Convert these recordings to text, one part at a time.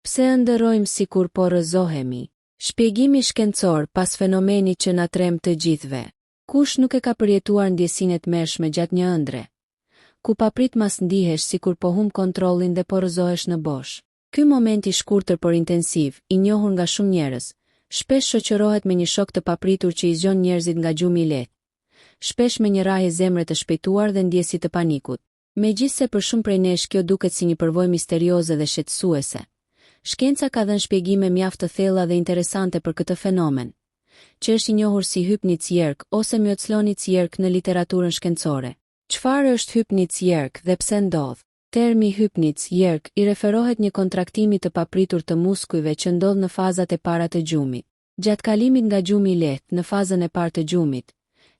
Pse ëndërrojmë sikur po rrëzohemi? Shpjegimi shkencor pas fenomenit që na tremb të gjithëve. Kush nuk e ka përjetuar ndjesinë e tmerrshme gjatë një ëndrre? Ku papritmas ndihesh sikur po humb kontrollin dhe po rrëzohesh në bosh. Ky moment i shkurtër por intensiv, i njohur nga shumë njerëz, shpesh shoqërohet me një shok të papritur që i zgjon njerëzit nga gjumi i lehtë. Shpesh me një rrahje zemre të shpejtuar dhe ndjesi të panikut. Megjithëse për shumë prej nesh kjo duket si një përvojë misterioze dhe shqetësuese, shkenca ka dhënë shpjegime mjaft të thella dhe interesante për këtë fenomen, që është i njohur si hypnic jerk ose myoclonic jerk në literaturën shkencore. Çfarë është hypnic jerk dhe pse ndodh? Termi hypnic jerk i referohet një kontraktimi të papritur të muskujve që ndodh në fazat e para të gjumit. Gjatë kalimit nga gjumi i lehtë në fazën e parë të gjumit,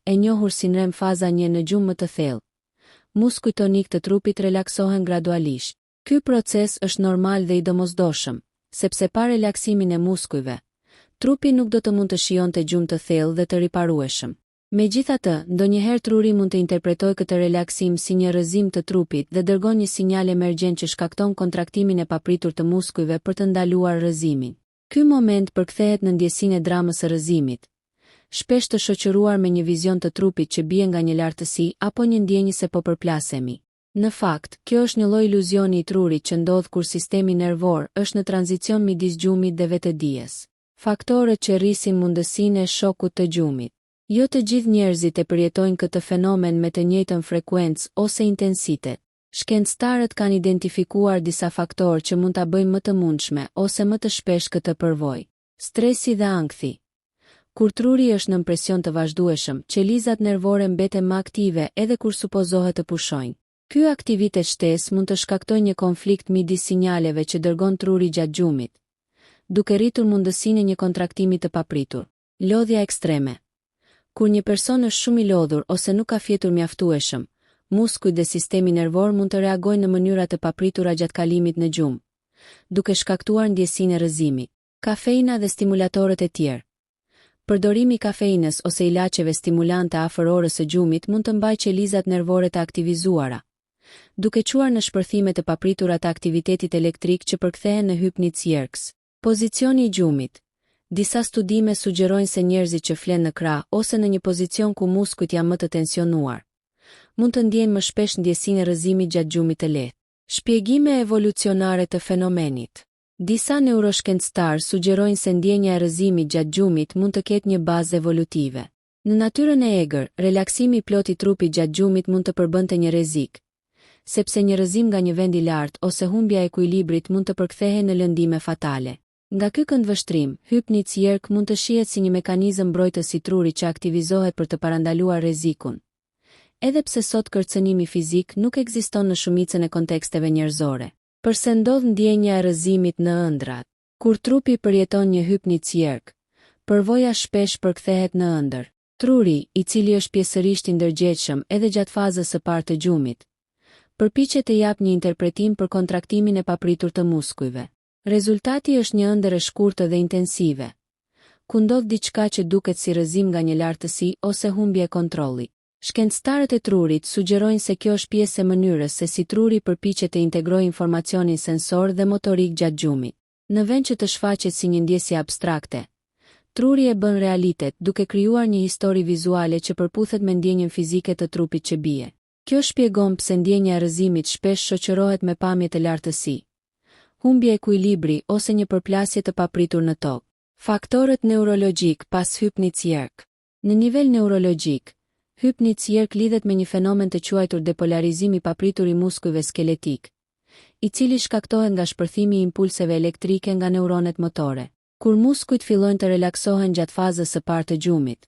e njohur si NREM faza një në gjumë më të thellë, muskujt tonikë të trupit relaksohen gradualisht. Ky proces është normal dhe i domosdoshëm, sepse pa relaksimin e muskujve, trupi nuk do të mund të shijonte gjumë të thellë dhe të riparueshëm. Megjithatë, ndonjëherë truri mund të interpretojë këtë relaksim si një rrëzim të trupit dhe dërgon një sinjal emergjent që shkakton kontraktimin e papritur të muskujve për të ndaluar rrëzimin. Ky moment përkthehet në ndjesinë e dramës së rrëzimit, shpesh të shoqëruar me një vizion të trupit që bie nga një lartësi apo një ndjenjë se po përplasemi. Në fakt, kjo është një lloj iluzioni i trurit që ndodh kur sistemi nervor është në tranzicion midis gjumit dhe vetëdijes. Faktorët që rrisin mundësinë e shokut të gjumit. Jo të gjithë njerëzit e përjetojnë këtë fenomen me të njëjtën frekuencë ose intensitet. Shkencëtarët kanë identifikuar disa faktorë që mund ta bëjnë më të mundshme ose më të shpeshtë këtë përvojë. Stresi dhe ankthi. Kur truri është nën presion të vazhdueshëm, qelizat nervore mbeten më aktive edhe kur supozohet të pushojnë. Ky aktivitet shtesë mund të shkaktojë një konflikt midis sinjaleve që dërgon truri gjatë gjumit, duke rritur mundësinë e një kontraktimi të papritur. Lodhja ekstreme. Kur një person është shumë i lodhur ose nuk ka fjetur mjaftueshëm, muskujt dhe sistemi nervor mund të reagojnë në mënyra të papritura gjatë kalimit në gjumë, duke shkaktuar ndjesinë e rrëzimit. Kafeina dhe stimulatorët e tjerë. Përdorimi i kafeinës ose ilaçeve stimulante afër orës së gjumit mund të mbajë qelizat nervore të aktivizuara, duke çuar në shpërthime të papritura të aktivitetit elektrik që përkthehen në hypnic jerks. Pozicioni i gjumit. Disa studime sugjerojnë se njerëzit që flenë në krah ose në një pozicion ku muskujt janë më të tensionuar, mund të ndjejnë më shpesh ndjesinë e rrëzimit gjatë gjumit të lehtë. Shpjegime evolucionare të fenomenit. Disa neuroshkencëtarë sugjerojnë se ndjenja e rrëzimit gjatë gjumit mund të ketë një bazë evolutive. Në natyrën e egër, relaksimi i plotë i trupit gjatë gjumit mund të përbënte një rrezik, sepse një rrëzim nga një vend i lartë ose humbja e ekuilibrit mund të përkthehej në lëndime fatale. Nga ky këndvështrim, hypnic jerk mund të shihet si një mekanizëm mbrojtës i trurit që aktivizohet për të parandaluar rrezikun. Edhe pse sot kërcënimi fizik nuk ekziston në shumicën e konteksteve njerëzore. Përse ndodh ndjenja e rrëzimit në ëndrrat? Kur trupi përjeton një hypnic jerk, përvoja shpesh përkthehet në ëndërr. Truri, i cili është pjesërisht i ndërgjegjshëm edhe gjatë fazës së parë të gjumit, përpiqet të japë një interpretim për kontraktimin e papritur të muskujve. Rezultati është një ëndërr e shkurtër dhe intensive, ku ndodh diçka që duket si rrëzim nga një lartësi ose humbje e kontrollit. Shkencëtarët e trurit sugjerojnë se kjo është pjesë e mënyrës se si truri përpiqet të integrojë informacionin sensor dhe motorik gjatë gjumit. Në vend që të shfaqet si një ndjesi abstrakte, truri e bën realitet duke krijuar një histori vizuale që përputhet me ndjenjën fizike të trupit që bie. Kjo shpjegon pse ndjenja e rrëzimit shpesh shoqërohet me pamje të lartësi, humbje ekuilibri ose një përplasje të papritur në tokë. Faktorët neurologjikë pas hypnic jerk. Në nivel neurologjik, hypnic jerk lidhet me një fenomen të quajtur depolarizim i papritur i muskujve skeletikë, i cili shkaktohet nga shpërthimi i impulseve elektrike nga neuronet motore. Kur muskujt fillojnë të relaksohen gjatë fazës së parë të gjumit,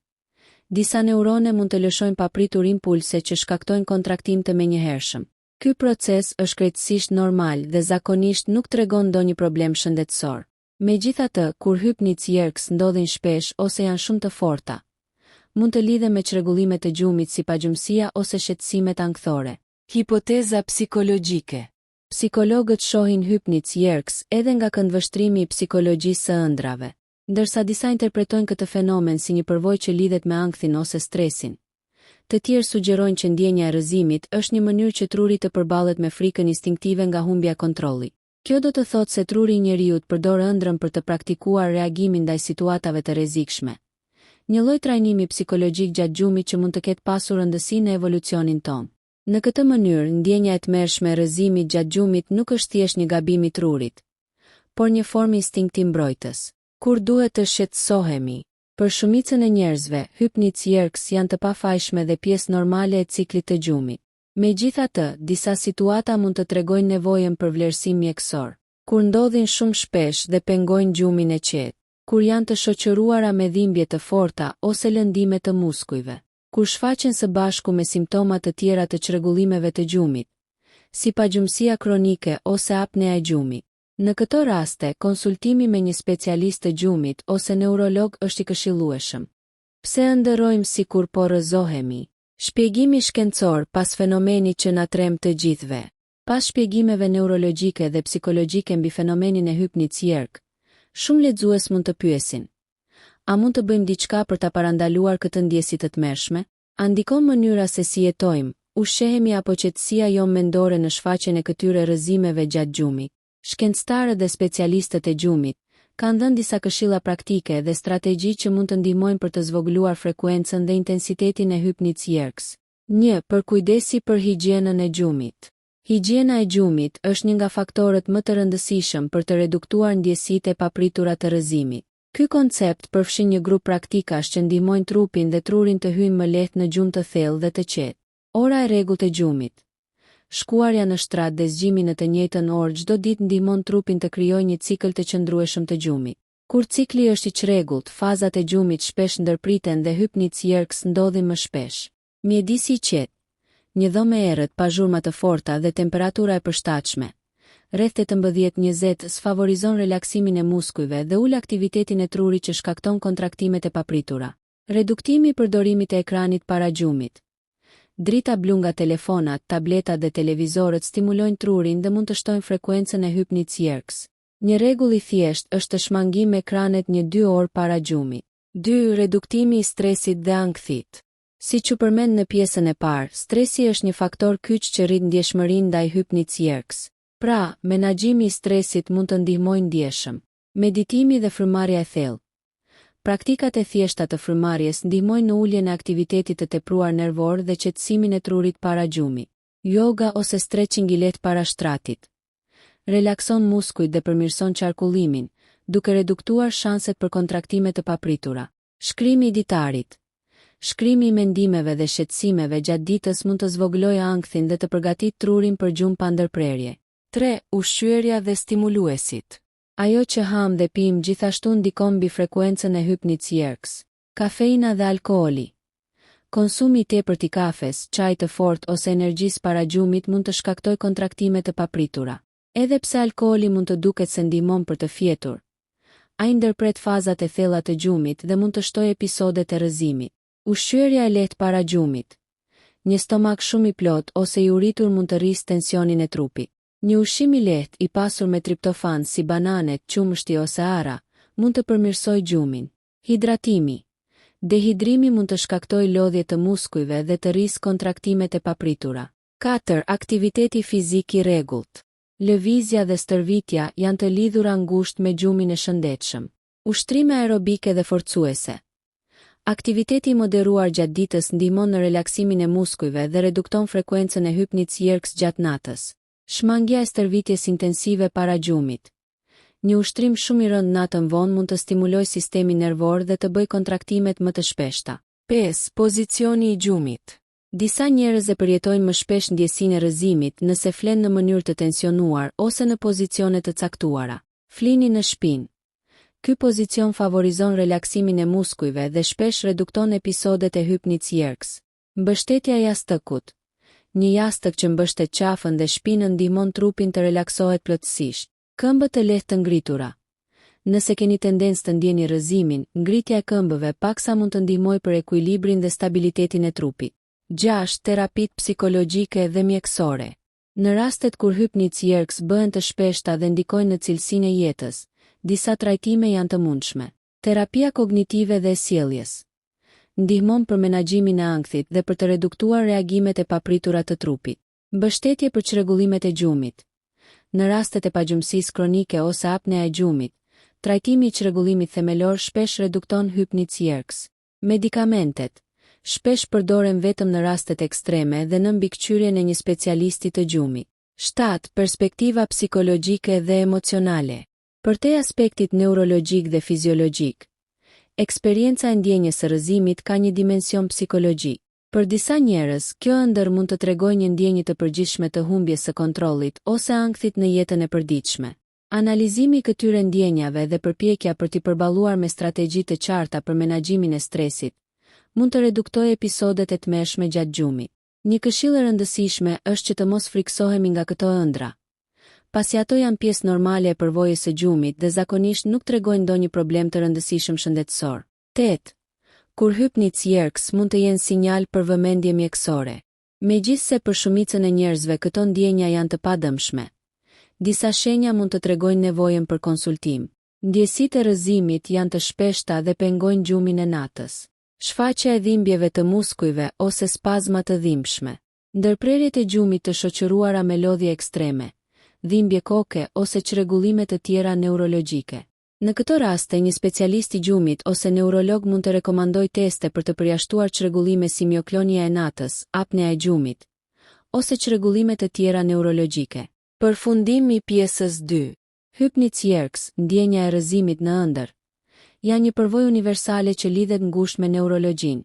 disa neurone mund të lëshojnë papritur impulse që shkaktojnë kontraktim të menjëhershëm. Ky proces është krejtësisht normal dhe zakonisht nuk tregon ndonjë problem shëndetësor. Megjithatë, kur hypnic jerks ndodhin shpesh ose janë shumë të forta, mund të lidhen me çrregullime të gjumit si pagjumësia ose shqetësimet ankthore. Hipoteza psikologjike. Psikologët shohin hypnic jerks edhe nga këndvështrimi i psikologjisë së ëndrrave. Ndërsa disa interpretojnë këtë fenomen si një përvojë që lidhet me ankthin ose stresin, të tjerë sugjerojnë që ndjenja e rrëzimit është një mënyrë që truri të përballet me frikën instinktive nga humbja e kontrollit. Kjo do të thotë se truri i njeriut përdor ëndrrën për të praktikuar reagimin ndaj situatave të rrezikshme. Një lloj trajnimi psikologjik gjatë gjumit që mund të ketë pasur rëndësi në evolucionin tonë. Në këtë mënyrë, ndjenja e tmerrshme e rrëzimit gjatë gjumit nuk është thjesht një gabim i trurit, por një formë instinkti mbrojtës. Kur duhet të shqetësohemi? Për shumicën e njerëzve, hypnic jerks janë të pafajshme dhe pjesë normale e ciklit të gjumit. Megjithatë, disa situata mund të tregojnë nevojën për vlerësim mjekësor. Kur ndodhin shumë shpesh dhe pengojnë gjumin e qetë. Kur janë të shoqëruara me dhimbje të forta ose lëndime të muskujve. Kur shfaqen së bashku me simptoma të tjera të çrregullimeve të gjumit, si pagjumësia kronike ose apnea e gjumit. Në këto raste, konsultimi me një specialist të gjumit ose neurolog është i këshillueshëm. Pse ëndërrojmë sikur po rrëzohemi? Shpjegimi shkencor pas fenomenit që na tremb të gjithëve. Pas shpjegimeve neurologjike dhe psikologjike mbi fenomenin e hypnic jerk, shumë lexues mund të pyesin, A mund të bëjmë diçka për ta parandaluar këtë ndjesi të tmerrshme? A ndikon mënyra se si jetojmë, ushqehemi apo qetësia jonë mendore në shfaqjen e këtyre rrëzimeve gjatë gjumit? Shkencëtarët dhe specialistët e gjumit kanë dhënë disa këshilla praktike dhe strategji që mund të ndihmojnë për të zvogëluar frekuencën dhe intensitetin e hypnic jerks. Një, Përkujdesi për higjienën e gjumit. Higjiena e gjumit është një nga faktorët më të rëndësishëm për të reduktuar ndjesitë e papritura të rrëzimit. Ky koncept përfshin një grup praktikash që ndihmojnë trupin dhe trurin të hyjnë më lehtë në gjumë të thellë dhe të qetë. Ora e rregullt e gjumit. Shkuarja në shtrat dhe zgjimi në të njëjtën orë çdo ditë ndihmon trupin të krijojë një cikël të qëndrueshëm të gjumit. Kur cikli është i çrregullt, fazat e gjumit shpesh ndërpriten dhe hypnic jerks ndodhin më shpesh. Mjedisi i qetë. Një dhomë e errët, pa zhurma të forta dhe temperatura e përshtatshme, rreth 18 20 C favorizon relaksimin e muskujve dhe ul aktivitetin e trurit që shkakton kontraktimet e papritura. Reduktimi i përdorimit të ekranit para gjumit. Drita blu nga telefonat, tabletat dhe televizorët stimulojnë trurin dhe mund të shtojnë frekuencën e hypnic jerks. Një rregull i thjeshtë është të shmangim ekranet një dy orë para gjumit. Dy, Reduktimi i stresit dhe ankthit. Siç u përmend në pjesën e parë, stresi është një faktor kyç që rrit ndjeshmërinë ndaj hypnic jerks. Pra, menaxhimi i stresit mund të ndihmojë ndjeshëm. Meditimi dhe frymëmarrja e thellë. Praktikat e thjeshta të frymëmarrjes ndihmojnë në uljen e aktivitetit të tepruar nervor dhe qetësimin e trurit para gjumit. Yoga ose stretching i lehtë para shtratit. Relakson muskujt dhe përmirëson qarkullimin, duke reduktuar shanset për kontraktime të papritura. Shkrimi i ditarit. Shkrimi i mendimeve dhe shqetësimeve gjatë ditës mund të zvogëlojë ankthin dhe të përgatitë trurin për gjumë pa ndërprerje. Tre, Ushqyerja dhe stimuluesit. Ajo që hamë dhe pimë gjithashtu ndikon mbi frekuencën e hypnic jerks. Kafeina dhe alkooli. Konsumi i tepërt i kafes, çajit të fortë ose energjisë para gjumit mund të shkaktojë kontraktime të papritura. Edhe pse alkooli mund të duket se ndihmon për të fjetur, ai ndërpret fazat e thella të gjumit dhe mund të shtojë episodet e rrëzimit. Ushqyerja e lehtë para gjumit. Një stomak shumë i plotë ose i uritur mund të rrisë tensionin e trupit. Një ushqim i lehtë, i pasur me triptofan si bananet, qumështi ose arra, mund të përmirësojë gjumin. Hidratimi. Dehidrimi mund të shkaktojë lodhje të muskujve dhe të rrisë kontraktimet e papritura. Katër, Aktiviteti fizik i rregullt. Lëvizja dhe stërvitja janë të lidhura ngushtë me gjumin e shëndetshëm. Ushtrime aerobike dhe forcuese. Aktiviteti i moderuar gjatë ditës ndihmon në relaksimin e muskujve dhe redukton frekuencën e hypnic jerks gjatë natës. Shmangia e stërvitjes intensive para gjumit. Një ushtrim shumë i rëndë natën vonë mund të stimulojë sistemin nervor dhe të bëjë kontraktimet më të shpeshta. Pesë, Pozicioni i gjumit. Disa njerëz e përjetojnë më shpesh ndjesinë e rrëzimit nëse flenë në mënyrë të tensionuar ose në pozicione të caktuara. Flini në shpinë. Ky pozicion favorizon relaksimin e muskujve dhe shpesh redukton episodet e hypnic jerks. Mbështetja e jastëkut. Një jastëk që mbështet qafën dhe shpinën ndihmon trupin të relaksohet plotësisht. Këmbët të lehtë të ngritura. Nëse keni tendencë të ndjeni rrëzimin, ngritja e këmbëve paksa mund të ndihmojë për ekuilibrin dhe stabilitetin e trupit. Gjashtë, Terapitë psikologjike dhe mjekësore. Në rastet kur hypnic jerks bëhen të shpeshta dhe ndikojnë në cilësinë e jetës, disa trajtime janë të mundshme. Terapia kognitive dhe e sjelljes. Ndihmon për menaxhimin e ankthit dhe për të reduktuar reagimet e papritura të trupit. Mbështetje për çrregullimet e gjumit. Në rastet e pagjumësisë kronike ose apnea e gjumit, trajtimi i çrregullimit themelor shpesh redukton hypnic jerks. Medikamentet, shpesh përdoren vetëm në rastet ekstreme dhe në mbikëqyrjen e një specialisti të gjumit. 7. Perspektiva psikologjike dhe emocionale. Përtej aspektit neurologjik dhe fiziologjik, eksperienca e ndjenjës së rrëzimit ka një dimension psikologjik. Për disa njerëz, kjo ëndërr mund të tregojë një ndjenjë të përgjithshme të humbjes së kontrollit ose ankthit në jetën e përditshme. Analizimi i këtyre ndjenjave dhe përpjekja për t'i përballuar me strategji të qarta për menaxhimin e stresit, mund të reduktojë episodet e tmerrshme gjatë gjumit. Një këshillë e rëndësishme është që të mos frikësohemi nga këto ëndrra, pasi ato janë pjesë normale e përvojës së gjumit dhe zakonisht nuk tregojnë ndonjë problem të rëndësishëm shëndetësor. 8. Kur hypnic jerks mund të jenë sinjal për vëmendje mjekësore. Megjithëse për shumicën e njerëzve këto ndjenja janë të padëmshme, disa shenja mund të tregojnë nevojën për konsultim. Ndjesitë e rrëzimit janë të shpeshta dhe pengojnë gjumin e natës. Shfaqja e dhimbjeve të muskujve ose spazma të dhimbshme. Ndërprerjet e gjumit të shoqëruara me lodhje ekstreme, dhimbje koke ose çrregullime të tjera neurologjike. Në këto raste, një specialist i gjumit ose neurolog mund të rekomandojë teste për të përjashtuar çrregullime si mioklonia e natës, apnea e gjumit, ose çrregullime të tjera neurologjike. Përfundim i pjesës 2. Hypnic jerks, ndjenja e rrëzimit në ëndërr, janë një përvojë universale që lidhet ngushtë me neurologjinë,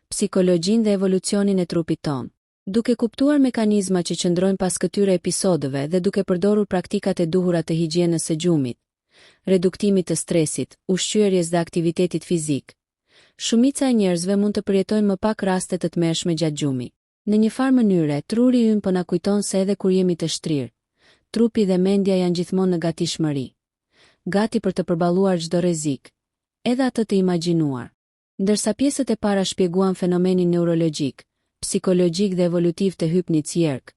psikologjinë dhe evolucionin e trupit tonë. Duke kuptuar mekanizmat që qëndrojnë pas këtyre episodeve dhe duke përdorur praktikat e duhura të higjienës së gjumit, reduktimit të stresit, ushqyerjes dhe aktivitetit fizik, shumica e njerëzve mund të përjetojnë më pak raste të tmerrshme gjatë gjumit. Në një farë mënyre, truri ynë po na kujton se edhe kur jemi të shtrirë, trupi dhe mendja janë gjithmonë në gatishmëri. Gati për të përballuar çdo rrezik, edhe atë të imagjinuar. Ndërsa pjesët e para shpjeguan fenomenin neurologjik, psikologjik dhe evolutiv të hypnic jerk,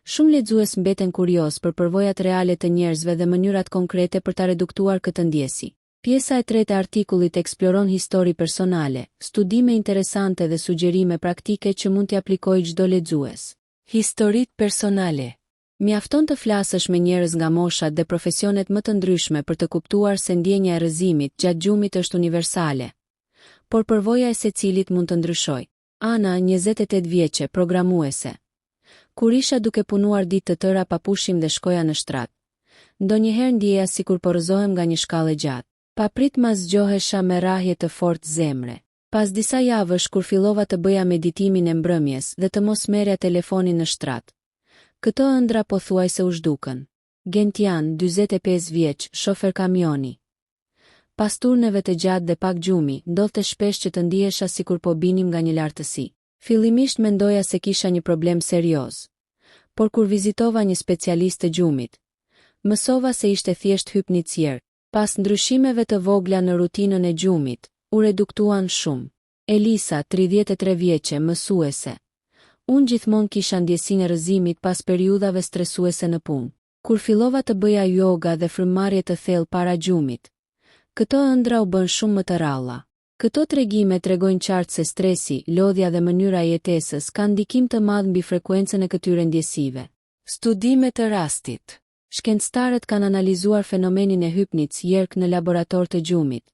shumë lexues mbeten kuriozë për përvojat reale të njerëzve dhe mënyrat konkrete për ta reduktuar këtë ndjesi. Pjesa e tretë e artikullit eksploron histori personale, studime interesante dhe sugjerime praktike që mund t'i aplikojë çdo lexues. Historitë personale. Mjafton të flasësh me njerëz nga moshat dhe profesionet më të ndryshme për të kuptuar se ndjenja e rrëzimit gjatë gjumit është universale. Por përvoja e secilit mund të ndryshojë. Ana, 28 vjeçe, programuese. Kur isha duke punuar ditë të tëra pa pushim dhe shkoja në shtrat. Ndonjëherë ndjeja sikur po rrëzohem nga një shkallë e gjatë. Papritmas zgjohesha me rrahje të fortë zemre. Pas disa javësh kur fillova të bëja meditimin e mbrëmjes dhe të mos merrja telefonin në shtrat. Këto ëndrra pothuajse u zhdukën. Gentian, 45 vjeç, shofer kamioni. Pas turneve të gjatë dhe pak gjumi, ndodhte shpesh që të ndihesha sikur po binim nga një lartësi. Fillimisht mendoja se kisha një problem serioz. Por kur vizitova një specialist të gjumit, mësova se ishte thjesht hypnic jerk. Pas ndryshimeve të vogla në rutinën e gjumit, u reduktuan shumë. Elisa, 33 vjeçe, mësuese. Unë gjithmonë kisha ndjesinë e rrëzimit pas periudhave stresuese në punë. Kur fillova të bëja yoga dhe frymëmarrje të thellë para gjumit, këto ëndrra u bënë shumë më të rralla. Këto tregime tregojnë qartë se stresi, lodhja dhe mënyra e jetesës kanë ndikim të madh mbi frekuencën e këtyre ndjesive. Studime të rastit. Shkencëtarët kanë analizuar fenomenin e hypnic jerk në laborator të gjumit.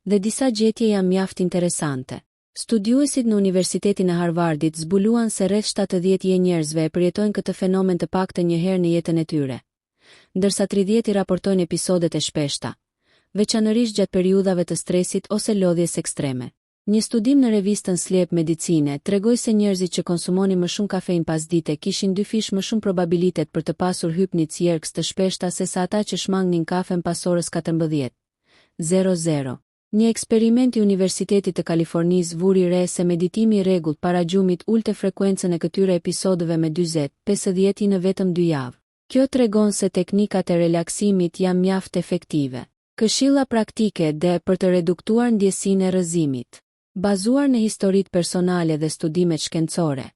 Dhe disa gjetje janë mjaft interesante. Studiuesit në Universitetin e Harvardit zbuluan se rreth 70 e njerëzve e përjetojnë këtë fenomen të paktën një herë në jetën e tyre, ndërsa 30 i raportojnë episodet e shpeshta, veçanërisht gjatë periudhave të stresit ose lodhjes ekstreme. Një studim në revistën Sleep Medicine tregoi se njerëzit që konsumonin më shumë kafeinë pasdite kishin dyfish më shumë probabilitet për të pasur hypnic jerks të shpeshta sesa ata që shmangnin kafen pas orës 14:00. Një eksperiment i Universitetit të Kalifornisë vuri re se meditimi i rregullt para gjumit ulte frekuencën e këtyre episodeve me 40, 50 në vetëm dy javë. Kjo tregon se teknikat e relaksimit janë mjaft efektive. Këshilla praktike dhe për të reduktuar ndjesinë e rrëzimit. Bazuar në historitë personale dhe studimet shkencore,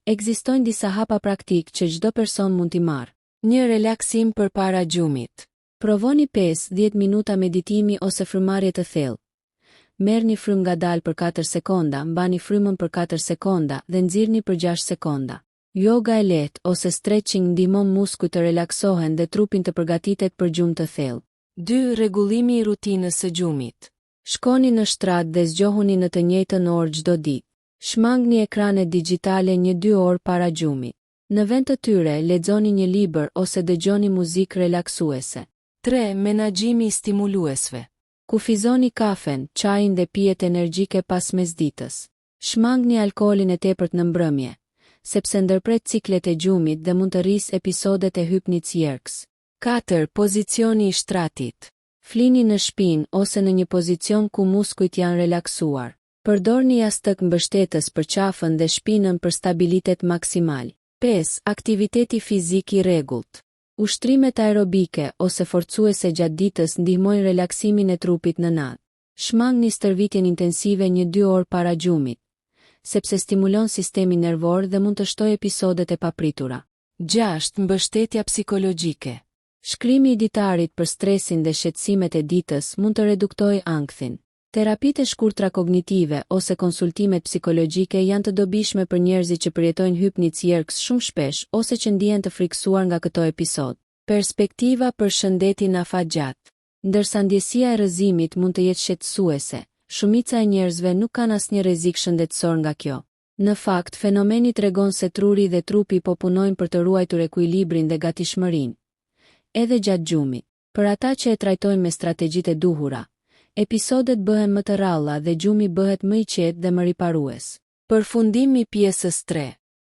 ekzistojnë disa hapa praktikë që çdo person mund t'i marrë. Një relaksim përpara gjumit. Provoni 5-10 minuta meditimi ose frymëmarrje të thellë. Merrni frymë ngadalë për 4 sekonda, mbani frymën për 4 sekonda dhe nxirrni për 6 sekonda. Yoga e lehtë ose stretching ndihmon muskujt të relaksohen dhe trupin të përgatitet për gjumë të thellë. 2. Rregullimi i rutinës së gjumit. Shkoni në shtrat dhe zgjohuni në të njëjtën orë çdo ditë. Shmangni ekranet dixhitale një dy orë para gjumit. Në vend të tyre, lexoni një libër ose dëgjoni muzikë relaksuese. 3. Menaxhimi i stimuluesve. Kufizoni kafen, çajin dhe pijet energjike pas mesditës. Shmangni alkoolin e tepërt në mbrëmje, sepse ndërpret ciklet e gjumit dhe mund të rrisë episodet e hypnic jerks. 4. Pozicioni i shtratit. Flini në shpinë ose në një pozicion ku muskujt janë relaksuar. Përdorni jastëk mbështetës për qafën dhe shpinën për stabilitet maksimal. 5. Aktiviteti fizik i rregullt. Ushtrimet aerobike ose forcuese gjatë ditës ndihmojnë relaksimin e trupit në natë. Shmangni stërvitjen intensive një dy orë para gjumit, sepse stimulon sistemin nervor dhe mund të shtojë episodet e papritura. 6. Mbështetja psikologjike. Shkrimi i ditarit për stresin dhe shqetësimet e ditës mund të reduktojë ankthin. Terapitë e shkurtra kognitive ose konsultimet psikologjike janë të dobishme për njerëzit që përjetojnë hypnic jerks shumë shpesh ose që ndihen të frikësuar nga këto episode. Perspektiva për shëndetin afatgjatë. Ndërsa ndjesia e rrëzimit mund të jetë shqetësuese, shumica e njerëzve nuk kanë asnjë rrezik shëndetësor nga kjo. Në fakt, fenomeni tregon se truri dhe trupi po punojnë për të ruajtur ekuilibrin dhe gatishmërinë. Edhe gjatë gjumit. Për ata që e trajtojnë me strategjitë e duhura, episodet bëhen më të rralla dhe gjumi bëhet më i qetë dhe më riparues. Përfundim i pjesës 3.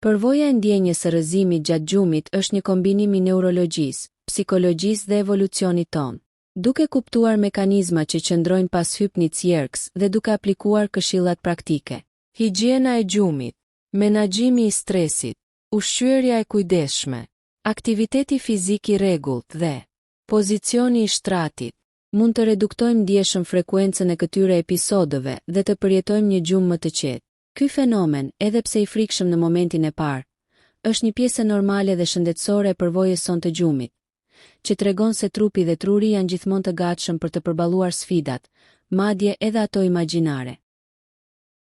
Përvoja e ndjenjës së rrëzimit gjatë gjumit është një kombinim i neurologjisë, psikologjisë dhe evolucionit tonë. Duke kuptuar mekanizmat që qëndrojnë pas hypnic jerks dhe duke aplikuar këshillat praktike. Higjiena e gjumit, menaxhimi i stresit, ushqyerja e kujdesshme, aktiviteti fizik i rregullt dhe pozicioni i shtratit. Mund të reduktojmë ndjeshëm frekuencën e këtyre episodeve dhe të përjetojmë një gjumë më të qetë. Ky fenomen, edhe pse i frikshëm në momentin e parë, është një pjesë normale dhe shëndetësore e përvojës sonë të gjumit, që tregon se trupi dhe truri janë gjithmonë të gatshëm për të përballuar sfidat, madje edhe ato imagjinare.